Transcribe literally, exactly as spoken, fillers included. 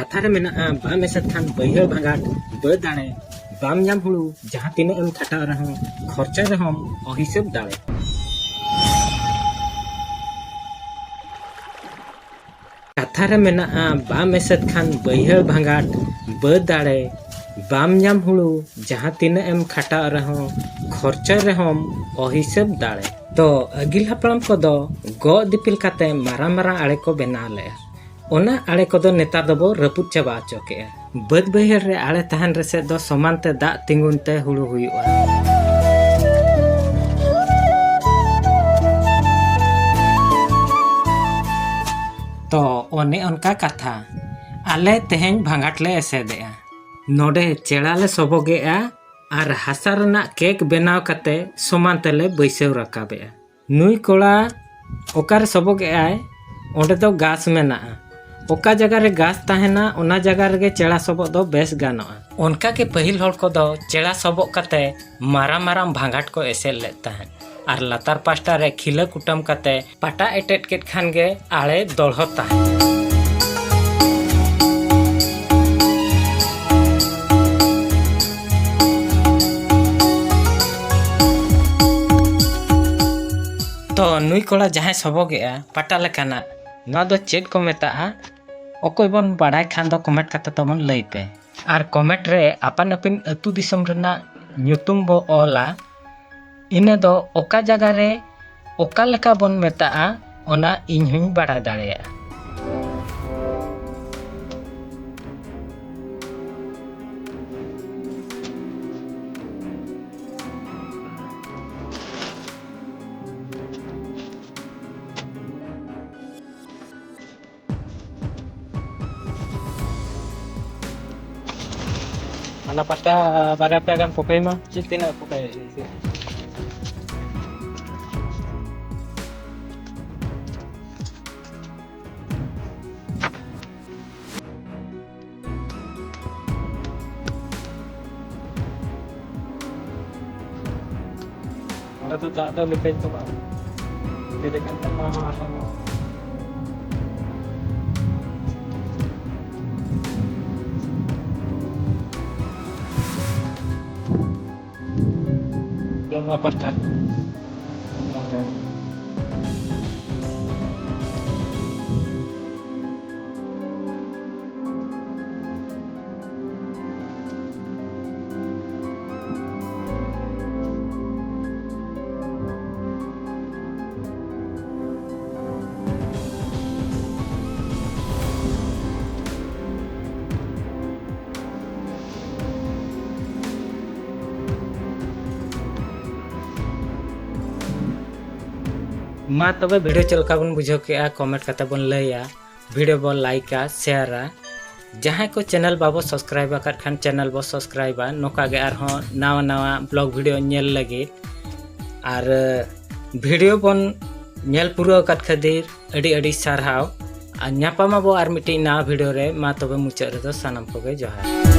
ᱠᱟᱛᱷᱟ ᱨᱮ ᱢᱮᱱᱟᱜᱼᱟ, ᱵᱟᱢ ᱮᱥᱮᱫ ᱠᱷᱟᱱ ᱵᱟᱹᱭᱦᱟᱹᱲ ᱵᱷᱟᱸᱜᱟᱴ ᱵᱟᱹᱫ ᱟᱲᱮ, ᱵᱟᱢ ᱧᱟᱢ ᱦᱩᱲᱩ ᱡᱟᱦᱟᱸ ᱛᱤᱱᱟᱹᱜ ᱮᱢ ᱠᱷᱟᱴᱟᱣ ᱨᱮᱦᱚᱸ, ᱠᱷᱚᱨᱪᱟ ᱨᱮᱦᱚᱸᱢ ᱚᱦᱤᱥᱟᱹᱵ ᱫᱟᱲᱮ᱾ ᱠᱟᱛᱷᱟ ᱨᱮ ᱢᱮᱱᱟᱜᱼᱟ, ᱵᱟᱢ ᱮᱥᱮᱫ ᱠᱷᱟᱱ ᱵᱟᱹᱭᱦᱟᱹᱲ ᱵᱷᱟᱸᱜᱟᱴ ᱵᱟᱹᱫ ᱟᱲᱮ, ᱵᱟᱢ ᱧᱟᱢ ᱦᱩᱲᱩ ᱡᱟᱦᱟᱸ ᱛᱤᱱᱟᱹᱜ ᱮᱢ ᱠᱷᱟᱴᱟᱣ ᱨᱮᱦᱚᱸ, ᱠᱷᱚᱨᱪᱟ ᱨᱮᱦᱚᱸᱢ ᱚᱦᱤᱥᱟᱹᱵ ᱫᱟᱲᱮ᱾ ᱛᱚ ᱟᱹᱜᱤᱞ ᱦᱟᱯᱲᱟᱢ ᱠᱚᱫᱚ ᱜᱚᱜ ᱫᱤᱯᱤᱞ ᱠᱟᱛᱮ ᱢᱟᱨᱟᱝ ᱢᱟᱨᱟᱝ ᱟᱲᱮ ᱠᱚ ᱵᱮᱱᱟᱣ ᱞᱮᱫᱼᱟ᱾ ᱚᱱᱟ ᱟᱲᱮ ᱠᱚᱫᱚ ᱱᱮᱛᱟᱨ ᱫᱚᱵᱚ ᱨᱟᱹᱯᱩᱫ ᱪᱟᱵᱟ ᱦᱚᱪᱚ ᱠᱮᱜᱼᱟ᱾ ᱵᱟᱹᱫ ᱵᱟᱹᱭᱦᱟᱹᱲ ᱨᱮ ᱟᱲᱮ ᱛᱟᱦᱮᱱ ᱨᱮᱥᱮᱫ ᱫᱚ ᱥᱚᱢᱟᱱ ᱛᱮ ᱫᱟᱜ ᱛᱤᱸᱜᱩᱱ ᱛᱮ ᱦᱩᱲᱩ ᱦᱩᱭᱩᱜᱼᱟ᱾ ᱛᱚ ᱚᱱᱮ ᱚᱱᱠᱟ ᱠᱟᱛᱷᱟ, ᱟᱞᱮ ᱛᱮᱦᱮᱧ ᱵᱷᱟᱸᱜᱟᱴ ᱞᱮ ᱮᱥᱮᱫᱮᱜᱼᱟ᱾ ᱱᱚᱰᱮ ᱪᱮᱲᱟ ᱞᱮ ᱥᱚᱵᱚᱜᱮᱜᱼᱟ ᱟᱨ ᱦᱟᱥᱟ ᱨᱮᱱᱟᱜ ᱠᱮᱠ ᱵᱮᱱᱟᱣ ᱠᱟᱛᱮ ᱥᱚᱢᱟᱱ ᱛᱮᱞᱮ ᱵᱟᱹᱭᱥᱟᱹᱣ ᱨᱟᱠᱟᱵᱮᱜᱼᱟ᱾ ᱱᱩᱭ ᱠᱚᱲᱟ ᱚᱠᱟᱨᱮ ᱥᱚᱵᱚᱜᱮᱜᱼᱟᱭ, ᱚᱸᱰᱮ ᱫᱚ ᱜᱷᱟᱥ ᱢᱮᱱᱟᱜᱼᱟ᱾ ᱚᱠᱟ ᱡᱟᱭᱜᱟ ᱨᱮ ᱜᱷᱟᱥ ᱛᱟᱦᱮᱱᱟ, ᱚᱱᱟ ᱡᱟᱭᱜᱟ ᱨᱮᱜᱮ ᱪᱮᱲᱟ ᱥᱚᱵᱚᱜ ᱫᱚ ᱵᱮᱥ ᱜᱟᱱᱚᱜᱼᱟ᱾ ᱚᱱᱠᱟ ᱜᱮ ᱯᱟᱹᱦᱤᱞ ᱦᱚᱲ ᱠᱚᱫᱚ ᱪᱮᱲᱟ ᱥᱚᱵᱚᱜ ᱠᱟᱛᱮ ᱢᱟᱨᱟᱝ ᱢᱟᱨᱟᱝ ᱵᱷᱟᱸᱜᱟᱴ ᱠᱚ ᱮᱥᱮᱫ ᱞᱮᱫ ᱛᱟᱦᱮᱸᱫ ᱟᱨ ᱞᱟᱛᱟᱨ ᱯᱟᱥᱴᱟ ᱨᱮ ᱠᱷᱤᱞᱟᱹ ᱠᱩᱴᱟᱹᱢ ᱠᱟᱛᱮ ᱯᱟᱴᱟ ᱮᱴᱮᱫ ᱠᱮᱫ ᱠᱷᱟᱱ ᱜᱮ ᱟᱲᱮ ᱫᱚᱲᱦᱚ ᱛᱟᱦᱮᱸᱱ᱾ ᱛᱚ ᱱᱩᱭ ᱠᱚᱲᱟ ᱡᱟᱦᱟᱸᱭ ᱥᱚᱵᱚᱜᱮᱜᱼᱟ ᱯᱟᱴᱟ ᱞᱮᱠᱟᱱᱟᱜ, ᱱᱚᱣᱟ ᱫᱚ ᱪᱮᱫ ᱠᱚ ᱢᱮᱛᱟᱜᱼᱟ? ᱚᱠᱚᱭ ᱵᱚᱱ ᱵᱟᱲᱟᱭ ᱠᱷᱟᱱ ᱫᱚ ᱠᱚᱢᱮᱱᱴ ᱠᱟᱛᱮ ᱛᱟᱵᱚᱱ ᱞᱟᱹᱭ ᱯᱮ᱾ ᱟᱨ ᱠᱚᱢᱮᱱᱴ ᱨᱮ ᱟᱯᱟᱱ ᱟᱹᱯᱤᱱ ᱟᱹᱛᱩ ᱫᱤᱥᱚᱢ ᱨᱮᱱᱟᱜ ᱧᱩᱛᱩᱢ ᱵᱚ ᱚᱞᱟ᱾ ᱤᱱᱟᱹ ᱫᱚ ᱚᱠᱟ ᱡᱟᱭᱜᱟ ᱨᱮ ᱚᱠᱟ ᱞᱮᱠᱟ ᱵᱚᱱ ᱢᱮᱛᱟᱜᱼᱟ, ᱚᱱᱟ ᱤᱧ ᱦᱚᱸᱧ ᱵᱟᱲᱟᱭ ᱫᱟᱲᱮᱭᱟᱜᱼᱟ᱾ ᱚᱱᱟ ᱯᱟᱛᱟ ᱵᱟᱨᱭᱟ ᱯᱮᱭᱟ ᱜᱟᱱ ᱠᱚᱯᱮ ᱮᱢᱟ᱾ ᱪᱮᱫ ᱛᱤᱱᱟᱹᱜ ᱠᱚᱯᱮ? ᱚᱸᱰᱮ ᱫᱚ ᱫᱟᱜ ᱫᱚ ᱞᱤᱯᱮᱡ ᱫᱚ ᱵᱟᱝ᱾ ᱞᱤᱯᱮᱡ ᱞᱮᱠᱷᱟᱱ ᱫᱚ ᱵᱟᱝ ᱦᱚᱸ ᱟᱨᱦᱚᱸ᱾ ᱱᱚᱣᱟ ᱯᱟᱦᱴᱟ᱾ ᱢᱟ ᱛᱚᱵᱮ video ᱪᱮᱫ ᱞᱮᱠᱟ ᱵᱚᱱ ᱵᱩᱡᱷᱟᱹᱣ ᱠᱮᱜᱼᱟ, comment ᱠᱟᱛᱮ ᱵᱚᱱ ᱞᱟᱹᱭᱟ, video ᱵᱚᱱ ᱞᱟᱭᱤᱠᱟ, ᱥᱮᱭᱟᱨᱟ᱾ ᱡᱟᱦᱟᱸᱭ ᱠᱚ channel ᱵᱟᱵᱚ subscribe ᱟᱠᱟᱫ ᱠᱷᱟᱱ channel ᱵᱚ subscribeᱟ, ᱱᱚᱝᱠᱟ ᱜᱮ ᱟᱨᱦᱚᱸ ᱱᱟᱣᱟ ᱱᱟᱣᱟ vlog video ᱧᱮᱞ ᱞᱟᱹᱜᱤᱫ᱾ ᱟᱨ video ᱵᱚᱱ ᱧᱮᱞ ᱯᱩᱨᱟᱹᱣ ᱟᱠᱟᱫ ᱠᱷᱟᱹᱛᱤᱨ ᱟᱹᱰᱤ ᱟᱹᱰᱤ ᱥᱟᱨᱦᱟᱣ᱾ ᱟᱨ ᱧᱟᱯᱟᱢ ᱟᱵᱚ ᱟᱨ ᱢᱤᱫᱴᱤᱡ ᱱᱟᱣᱟ video ᱨᱮ᱾ ᱢᱟ ᱛᱚᱵᱮ ᱢᱩᱪᱟᱹᱫ ᱨᱮᱫᱚ ᱥᱟᱱᱟᱢ ᱠᱚᱜᱮ ᱡᱚᱦᱟᱨ᱾